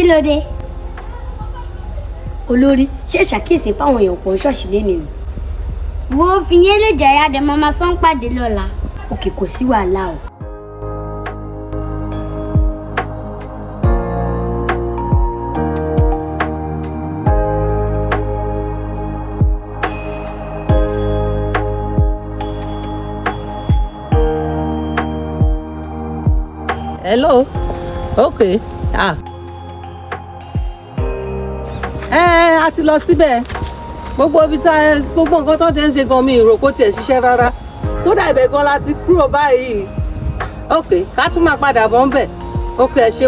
Kí ló dé? Olórí, ṣé ṣàkíyèsí páwọn èèyàn pọ̀ ń ṣọ́ọ̀ṣì lénìí ni? Wo fi yẹn lè jẹ́ ìyá dẹ̀ mọ́ máa sán pàdé lọ́la. Òkè kò sí wàhálà o. Hello, okay, ah, ẹ a ti lọ síbẹ̀. Gbogbo ibi tá, gbogbo nǹkan tó ti ń ṣe gan, mi ò rò kó tiẹ̀ ṣiṣẹ́ rárá. Kódà ibẹ̀ gan la ti kúrò báyìí. Okay, ká tún máa padà bọ̀ ńbẹ̀. Okay, ẹ ṣé,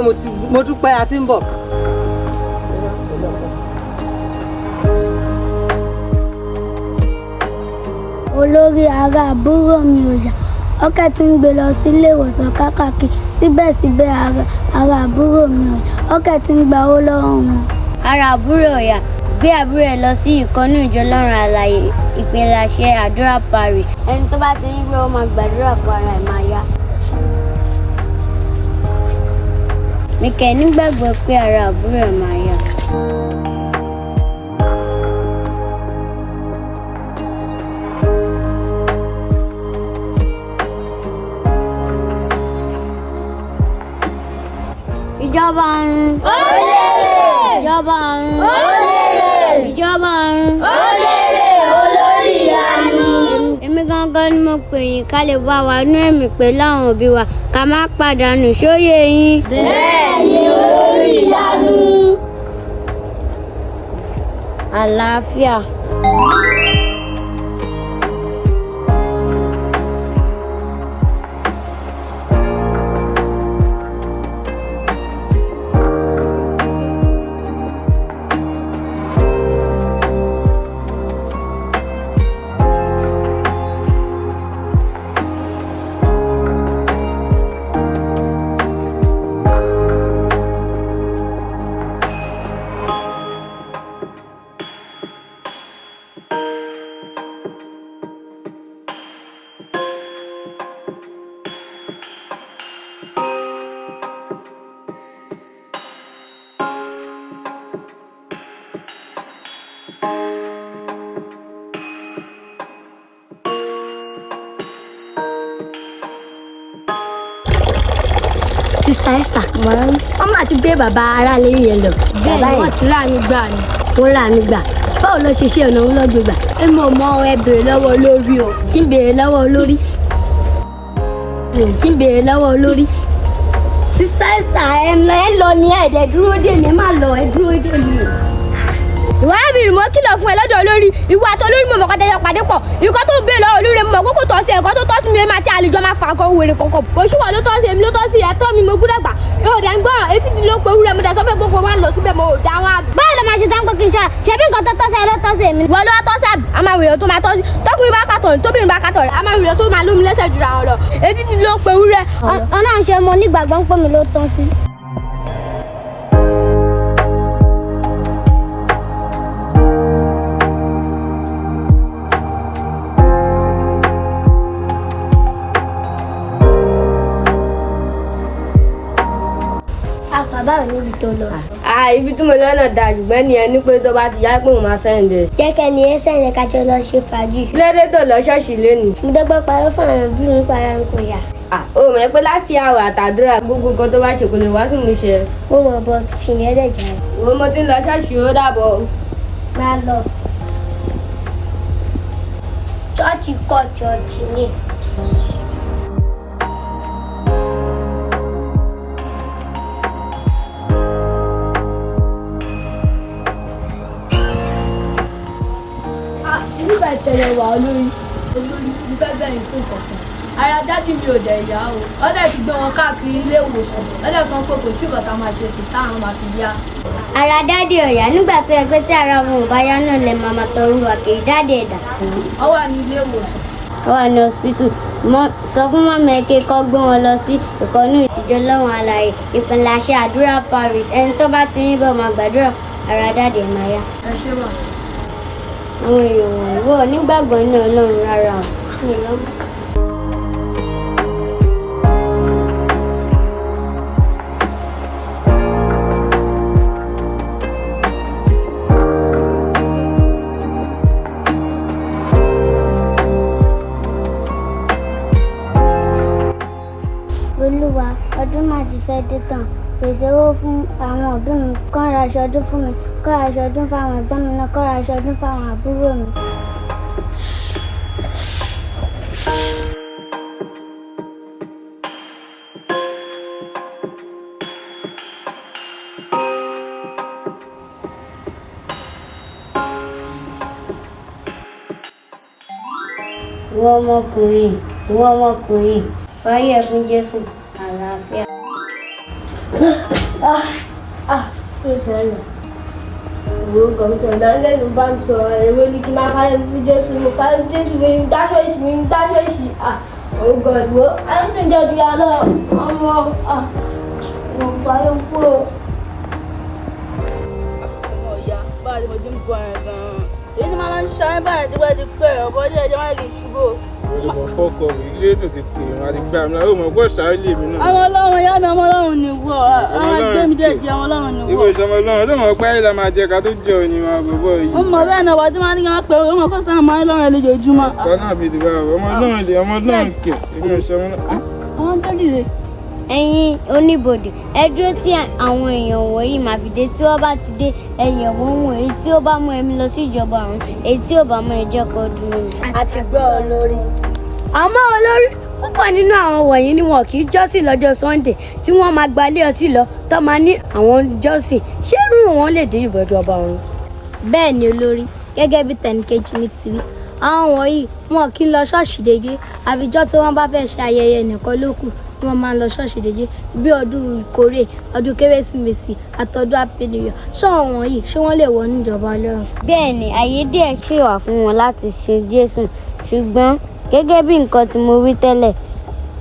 mo dúpẹ́, a ti ń bọ̀. Olórí, ara àbúrò mi ò yá. Ọkẹ́ tí ń gbé lọ sílé ìwòsàn káàkiri, síbẹ̀síbẹ̀ ara àbúrò mi ò yá. Ọkẹ́ tí ń gba owó lọ́wọ́ wọn. Ara àbúrò ò yá, gbé àbúrò ẹ lọ sí ìkànnì ìjọ Ọlọ́run Alààyè Ìpilẹ̀ṣẹ̀ Àdúrà Parish. Ẹni tó bá ti ń gbé ó máa gbàdúrà fún ara ẹ̀ máa yá. Mi kẹ̀ nígbàgbọ́ pé ara àbúrò ẹ̀ máa yá. Ìjọba ọ̀run. Ó lérè. Ìjọba ọ̀run. Ó lérè. Ìjọba ọ̀run. Ó lérè olórí ìyanu. Èmi gangan ni mo pè yín ká lè bá wa nú ẹ̀mí pẹ̀lú àwọn òbí wa ká má pàdánù sóyè yín. Bẹ́ẹ̀ni, olórí ìyanu. Àlàáfíà. Sista Esther, wọ́n máa ti gbé bàbá aráalé yẹn lọ. Bẹ́ẹ̀ ni, wọ́n ti láàánú gbà ni. Wọ́n láàánú gbà. Báwo ló ṣe ṣe ọ̀nà òun lọ́jọ́ gbà? Èmi ò mọ, ẹ béèrè lọ́wọ́ olórí o. Kí n béèrè lọ́wọ́ olórí? Kí n béèrè lọ́wọ́ olórí? Sista Esther, ẹ lọ ní ẹ̀ẹ́dẹ̀ dúró dè mí, ẹ má lọ, ẹ dúró dè mí. Ìwà mi mo kìlọ̀ fún ẹ lọ́dọ̀ olórí. Ìwà àti olórí mo mọ̀ kọ́ tẹ́jọ́ pàdé pọ̀. Ìkọ́ tó ń bèèrè lọ́wọ́ olórí mo mọ̀ kókò tọ́ sí ẹ̀kọ́ tó tọ́ sí mi, èmi àti àlejò máa fà kan wèrè kọ̀ọ̀kan. Òṣùwọ̀n ló tọ́ sí èmi, ló tọ́ sí ẹ̀tọ́ mi, mo gbúdọ̀ gbà. Yóò dẹ̀ ń gbọ́ràn etí di ló ń pe ewúrẹ́, mo dẹ̀ sọ fẹ́ gbogbo wa lọ síbẹ̀, mo ò dá wọn àbí. Báwo ló máa ṣe tán pé kí n ṣe ṣebí nǹkan tó tọ́ sí ẹ ló tọ́ sí èmi. Wọ́n ló wá tọ́ sí àbí? A máa wèrè tó máa tọ́ sí tọkùnrin bá kàtọ̀ tóbìnrin bá kàtọ̀ a máa wèrè tó máa lómi lẹ́sẹ̀ jura wọn lọ. Etí di ló ń pe ewúrẹ́. Ọlọ́run ṣe mo nígbàgbọ́ ń pè mí ló tọ́ sí. Àfà, báwo níbi tó lọ? Ibi tí mo lọ náà da, ṣùgbọ́n ní ẹni pé tó bá ti yá pé òun máa sẹ́ǹdẹ̀. Jẹ́ kẹ́ni ẹ sẹ́yìn kájọ lọ ṣe fàájì. Kílódé tó lọ ṣọ́ọ̀ṣì lónìí? Mo dọ́gbọ́n parọ́ fún àwọn òbí mi para n kò yá. Ó mọ̀ pé láti àwẹ̀ àtàdúrà gbogbo nǹkan tó bá ṣe kò lè wá sí mi ṣe. Mo mọ̀ bọ́ fìyẹn lẹ̀ jà. Wo, mo ti ń lọ ṣọ́ọ̀ṣì, ó dàbọ̀. Máa lọ. Ṣọ́ọ̀ṣì kọ́ ṣọ́ọ̀ṣì ni. Nígbà ìtẹ̀lẹ̀ wà, olórí, olórí, mo fẹ́ bẹ̀yìn fún kankan. Ara daddy mi ò dẹ̀ yá o. Wọ́n dẹ̀ ti gbé wọn káàkiri ilé ìwòsàn, wọ́n dẹ̀ sọ pé kò sí nǹkan tá a máa ṣe sí táwọn máa fi yá. Ara daddy ò yá nígbà tó yẹ pé tí ara wọn ò bá yá náà lẹ máa máa tọrọ wà kiri. Daddy ẹ̀dá. Wọ́n wà ní ilé ìwòsàn. Ó wà ní hospital. Sọ fún mummy ẹ kí kọ́ gbé wọn lọ sí ìkọ́nú ìjọ Ọlọ́run Alààyè Ìpilẹ̀ṣẹ̀ Àdúrà Parish. Ẹni tó bá ti rí bẹ́ẹ̀ máa gbàdúrà fún ara daddy ẹ̀ máa yá. Ẹ ṣé mà. Àwọn èèyàn wọ̀nyí wọ́n nígbàgbọ́ ní Ọlọ́run rárá o. Mi lọ́mọ. Ọdún máa ti fẹ́ dé tán. Pèsè owó fún àwọn òbí mi, kán ra aṣọ ọdún fún mi, kán ra aṣọ ọdún fáwọn ẹ̀gbọ́n mi náà, kán ra aṣọ ọdún fáwọn àbúrò mi. Ìwọ ọmọkùnrin, ìwọ ọmọkùnrin, fàyè ẹ fún Jésù, àlàáfíà. Ah, kí ló ṣẹlẹ̀? Ìwé kọ̀mítọ̀ ìdánilẹ́nu bá ń sọ̀rọ̀ ewé ní kí n máa fáyé fún Jésù, mo fáyé fún Jésù, mi ń dáṣọ́ ìsì, mi ń dáṣọ́ ìsì. Ah, oh God, wo, ẹni tó ń jẹ́ ju yàrá ọmọ, ah, mo fáyé kú o. Ọmọ ìyá, báwo ni mo ti ń bọ ẹ̀ gan-an? Èyí ni màá ń ṣayé báyìí tipẹ́tipẹ́, ọ̀bọ díẹ̀ jẹ́ máa kì í ṣubú. Olùkọ́ fọ́kọ̀ mi, ilé tó ti pè wọ́n àti gbà mí láwọn ọmọ ọgbọ́n sáré lè mí náà. Ọmọ ọlọ́run ìyá mi, ọmọ ọlọ́run ni wọ́, àwọn ẹgbẹ́ mi dẹ̀ jẹ́ ọmọ ọlọ́run ni Ibo wọ́. ìṣọmọ ọlọ́run tó mọ̀ pé ayé la máa jẹ ká tó jẹ òní wọn bọ̀bọ̀ yìí. Ó mọ bẹ́ẹ̀ náà wà tí máa ní kí wọ́n pè é, ó mọ fọ́sán máa ń lọ́rùn ẹ lójoojúmọ́. Kọ́ náà fi dìbò àwọn ọmọ ọlọ́run lè ọmọ ọlọ́run kẹ̀ ibo ìṣọmọ ọlọ́run. Àwọn tó dìde. Ẹ̀yin oníbodè, ẹ dúró tí àwọn èèyàn wọ̀nyí máa fi dé. Tí wọ́n bá ti dé, ẹ yẹ̀ wọ́n wò. Èyí tí ó bá mú ẹ̀mí lọ sí ìjọba ọ̀run, èyí tí ò bá mú ẹ jẹ́ kó dúró. A ti gbọ́ olórí. Àmọ́ olórí, púpọ̀ nínú àwọn wọ̀nyí ni wọn kì í jọ́sìn lọ́jọ́ Sunday tí wọ́n máa gba ilé ọtí lọ tó máa ní àwọn jọ́sìn. Ṣé irú wọn lè dé ìjọba ọ̀run? Bẹ́ẹ̀ ni olórí, gẹ́gẹ́ bí tẹnìkejì mi ti wí, àwọn wọ̀nyí wọn kì í lọ ṣọ́ọ̀ṣì déédéé, àfijọ́ tí wọ́n bá fẹ́ ṣe ayẹyẹ nìkan ló kù ni wọ́n máa ń lọ ṣọ́ọ̀ṣì déédéé, bí ọdún ìkórè, ọdún kérésìmesì àtọdún happy new year. Ṣé àwọn wọ̀nyí ṣé wọ́n lè wọnú ìjọba Ọlọ́run? Bẹ́ẹ̀ ni, àyè díẹ̀ ṣì wà fún wọn láti sin Jésù. Ṣùgbọ́n gẹ́gẹ́ bí nǹkan tí mo wí tẹ́lẹ̀,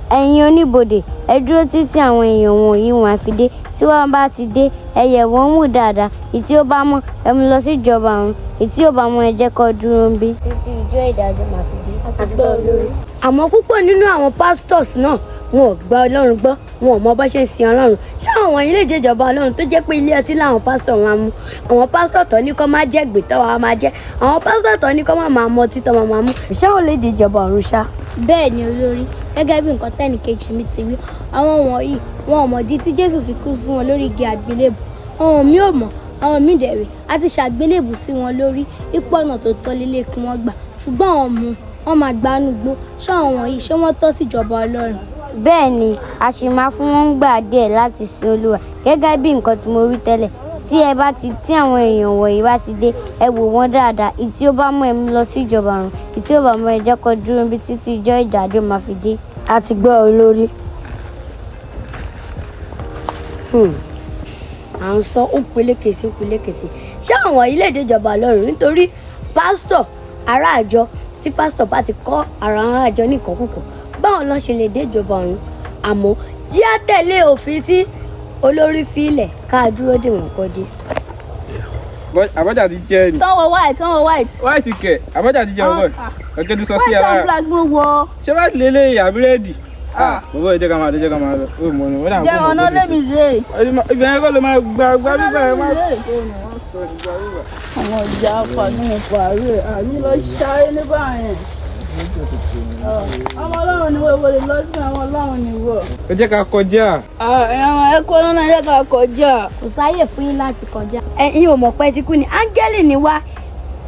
ẹ̀yin oníbodè, ẹ dúró títí àwọn èèyàn wọ̀nyí wọn á fi dé. Tí wọ́n bá ti dé, ẹ yẹ̀ wọ́n wò dáadáa. Èyí tí ó bá mọ́, ẹ mú lọ sí ìjọba ọ̀run. Èyí tí ò bá mọ́, ẹ jẹ́ kó dúró níbí. Títí ijọ́ ìdájọ́ máa fi dé. A ti gbọ́ olórí. Àmọ́ púpọ̀ nínú àwọn pastors náà wọn ò gba Ọlọ́run gbọ́, wọn ò mọ bó ṣe ń sin Ọlọ́run. Ṣé àwọn wọ̀nyí lè jẹ́ ìjọba Ọlọ́run tó jẹ́ pé ilé ọtí làwọn pásítọ̀ wọn á mú? Àwọn pásítọ̀ tó ní kó má jẹ́ gbé tó wọn máa jẹ́. Àwọn pásítọ̀ tó ní kó má máa mọtí tó máa máa mú. Ṣé àwọn lè di ìjọba ọ̀run ṣá? Bẹ́ẹ̀ ni olórí, gẹ́gẹ́ bí nǹkan tẹ́nìkejì mi ti wí, àwọn wọ̀nyí wọn ò mọ̀dí tí Jésù fi kú fún wọn lórí igi àgbélébù. Àwọn míì ò mọ̀, àwọn míì dẹ̀ rèé, a ti ṣàgbélébù sí wọn lórí ipò ọ̀nà tó tọ́ lélẹ̀ kí wọ́n gbà. Ṣùgbọ́n àwọn mú wọn máa gbanú gbó. Ṣé àwọn wọ̀nyí ṣé wọ́n tọ́ sí ìjọba Ọlọ́run? Bẹ́ẹ̀ ni, a sì máa fún wọn gbà díẹ̀ láti sin Olúwa. Gẹ́gẹ́ bí nǹkan tí mo wí tẹ́lẹ̀, tí ẹ bá ti tí àwọn èèyàn wọ̀nyí bá ti dé, ẹ wò wọ́n dáadáa. Èyí tí ó bá mú ẹ mú lọ sí ìjọba ọ̀run, èyí tí ò bá mú ẹ jẹ́ kó dúró níbí títí ijọ́ ìdájọ́ máa fi dé. A ti gbọ́ olórí. À ń sọ ó peléke sí ó peléke sí. Ṣé àwọn ilé ìjọba Ọlọ́run nítorí pásítọ̀ ará àjọ tí pásítọ̀ bá ti kọ́ ara ará àjọ ní ìkọ́kùkọ̀ báwọn lọ́n ṣe lè dé ìjọba ọ̀run? Àmọ́ jí á tẹ̀lé òfin tí olórí fi ilẹ̀ ká dúró dè wọ́n kọ́ dé. Àbájá ti jẹ́ ni. Tọ́wọ́ white, tọ́wọ́ white. White kẹ̀, àbájá ti jẹ́ ọ̀bọ̀. Ọ̀kẹ́ ti sọ sí White and ara. black mo wọ. Ṣé white lélẹ̀ àbí rẹ́ẹ̀dì? Bọ̀bọ̀ ẹ jẹ́ ká máa lọ, jẹ́ ká máa lọ. Ó mọ̀ ni, ó dà Jẹ́ ọ̀nà lémi rè. Ibẹ̀ yẹn kọ́ ló máa gba gba bíbá ẹ máa. Àwọn ìyá pàdé pàrọ̀ àmì lọ ṣáré nígbà yẹn. Ọmọ ọlọ́run ni wọ́n wọlé lọ sí àwọn ọlọ́run ni wọ́. Ẹ jẹ́ ká kọjá. Ẹ̀wọ̀n ẹ kó lọ́nà ẹ jẹ́ ká kọjá. Kò sáyè fún yín láti kọjá. Ẹ̀yin ò mọ̀ pé ti kú ni áńgẹ́lì ni wá,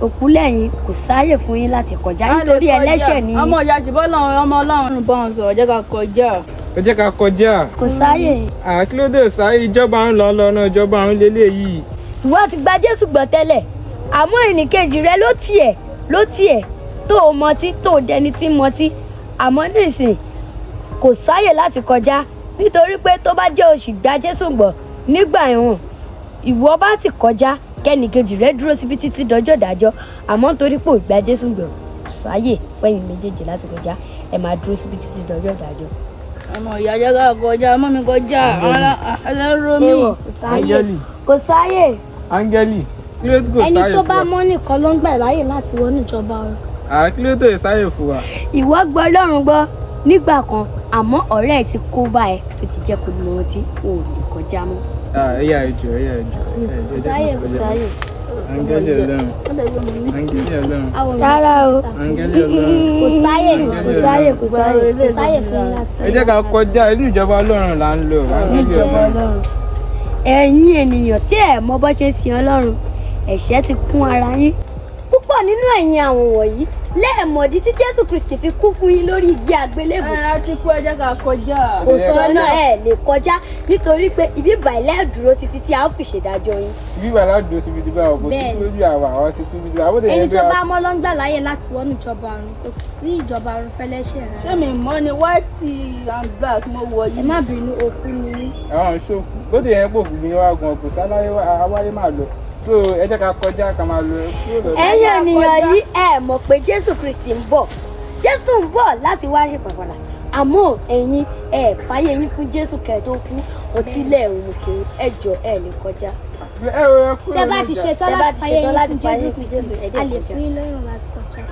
òkú lẹ́yìn, kò sáyè fún yín láti kọjá nítorí ẹlẹ́ṣẹ̀ ni. Ọmọ ìyá ṣùgbọ́n ọlọ́run ọmọ ọlọ́run bọ́ wọn sọ̀rọ̀ jẹ́ ká kọjá. Ẹ jẹ́ ká kọjá. Kò sáyè. Àkílódé sáyé ìjọba ń lọ lọ́nà ìjọba ń lélẹ̀ yìí. Ìwọ ti gba Jésù gbọ́ tẹ́lẹ̀, àmọ́ ẹnìkejì rẹ ló tiẹ̀ tó o mọtí tó o dẹni tí ń mọtí. Àmọ́ nísìn kò sáyè láti kọjá nítorí pé tó bá jẹ́ o sì gba Jésù gbọ́ nígbà ẹ̀wọ̀n, ìwọ bá ti kọjá kẹ́nìkejì rẹ dúró síbi títí dọjọ́ ìdájọ́. Àmọ́ nítorí pé ò gba Jésù gbọ́, kò sáyè fẹ́yìn méjèèjì láti kọjá, ẹ máa dúró síbi títí dọjọ́ ìdájọ́. Ọmọ ìyá jẹ́ ká kọjá, ọmọ mi kọjá, ẹlẹ́rọ mi. Áńgẹ́lì. Kò sáyè. Áńgẹ́lì. Kí ló kò Ẹni sáyè tó fún bá wa? mọ́ nìkan ló ń gbà láyè láti wọnú ìjọba ọ̀run. Àkílódé sáyè fún wa? Ìwọ gbọ́ Ọlọ́run gbọ́ nígbà kan, àmọ́ ọ̀rẹ́ ẹ ti kó bá ẹ tó ti jẹ́ kó mọ ohun tí o ò lè kọjá mọ́. Ẹ̀yà ìjọ, ẹ̀yà ìjọ. Kò sáyè, kò sáyè. Áńgẹ́lì Ọlọ́run. Áńgẹ́lì Ọlọ́run. Rárá o. Áńgẹ́lì Ọlọ́run. Kò sáyè. Kò sáyè, kò sáyè. Kò sáyè fún yín láti. Ẹ jẹ́ ká kọjá, inú ìjọba Ọlọ́run là ń lọ. Áńgẹ́lì Ìjọba Ọlọ́run. Ọlọ́run. Ẹ̀yin ènìyàn tí ẹ̀ mọ bó ṣe ń sin Ọlọ́run, ẹ̀ṣẹ̀ ti kún ara yín. Púpọ̀ nínú ẹ̀yin àwọn wọ̀nyí lẹ́ẹ̀mọ̀dí tí Jésù Kristi fi kú fún yín lórí igi àgbélébùú. Ẹ á ti kú, ẹ jẹ́ ká kọjá. Kò sọ́nà, ẹ̀ lè kọjá nítorí pé ibi ìbàlẹ̀ dúró sí títí a ó fi ṣèdájọ́ yín. Bí wàhálà dúró síbi tí báwo kò sí Bẹ́ẹ̀ni. lójú àwa àwọn ti kú bí àwọn Ẹni tó bá mọ́ ló ń gbà láyè láti wọnú ìjọba ọ̀run. Kò sí ìjọba ọ̀run fẹ́lẹ́ṣẹ̀ rárá. Ṣé mi mọ́ ni white and black mo wọ̀ Ẹ yìí? má bínú, òkú ni yín. Àwọn ṣòkù bóde yẹn pò fún mi wá gan, kò sáláyé awáyé máa lọ, so ẹ jẹ́ ká kọjá, ká máa lọ kúrò lọ́dọ̀. Ẹ̀yin ènìyàn yìí, ẹ mọ̀ pé Jésù Kristi ń bọ̀. Jésù ń bọ̀ láti wá ṣe pàpàdà, àmọ́ ẹ̀yin ẹ fàyè yín fún Jésù kẹ́ tó kú. Ọtí lẹ̀ ń mú kiri. Ẹ jọ, ẹ lè kọjá. Ẹ ò ẹ kúrò Tẹ bá ti níjà. ṣetán Tẹ bá láti ti fàyè ṣetán yín láti fún fàyè Jésù yín fún Kristi, Jésù, ẹ dẹ̀ a lè kọjá. fún yín lọ́rùn láti kọjá.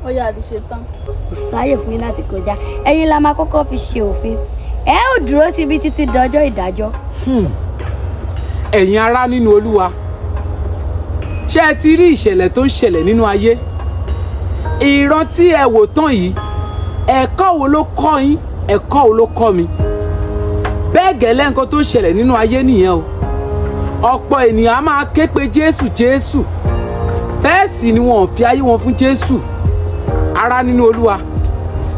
Ó yá, a ti ṣe tán. Kò sáyè fún yín láti kọjá. Ẹ̀yin la máa kọ́kọ́ fi ṣe òfin. Ẹ ó dúró síbi títí dọjọ́ ìdájọ́. Ẹ̀yin ará nínú Olúwa, ṣé ẹ ti rí ìṣẹ̀lẹ̀ tó ń ṣẹlẹ̀ nínú ayé? Ìran tí ẹ wò tán yìí, ẹ̀kọ́ wo ló kọ́ yín? Ẹ̀kọ́ wo ló kọ́ mi? Bẹ́ẹ̀ gẹ́lẹ́ nǹkan tó ń ṣẹlẹ̀ nínú ayé nìyẹn o. Ọ̀pọ̀ ènìyàn á máa ké pe Jésù, Jésù, bẹ́ẹ̀ sì ni wọn ò fi ayé wọn fún Jésù. Ará nínú Olúwa,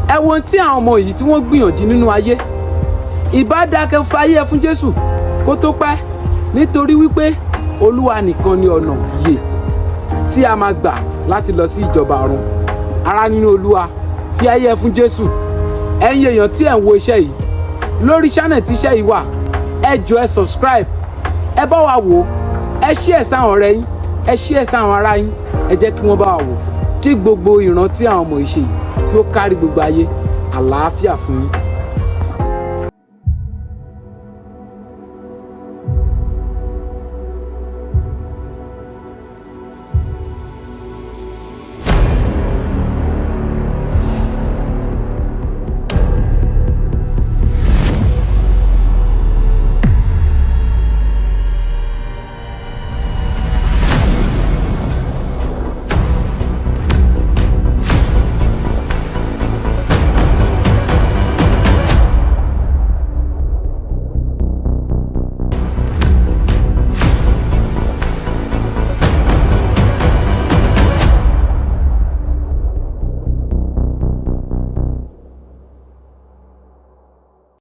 ẹ wo ohun tí àwọn ọmọ yìí tí wọ́n gbìyànjú nínú ayé. Ìbá dákẹ́ fayé ẹ fún Jésù kó tó pẹ́, nítorí wípé Olúwa nìkan ni ọ̀nà ìyè tí a máa gbà láti lọ sí ìjọba ọ̀run. Ará nínú Olúwa, fi ayé ẹ fún Jésù. Ẹ̀yin èèyàn tí ẹ̀ ń wo iṣẹ́ yìí lórí channel tí iṣẹ́ yìí wà, ẹ jọ̀ọ́, ẹ subscribe, ẹ bá wa wò ó, ẹ share sáwọn ọ̀rẹ́ yín, ẹ share sáwọn ará yín. Ẹ jẹ́ kí wọ́n bá wa wò, kí gbogbo ìran tí àwọn ọmọ yìí ṣe yìí kí ó kárí gbogbo ayé. Àlàáfíà fún yín.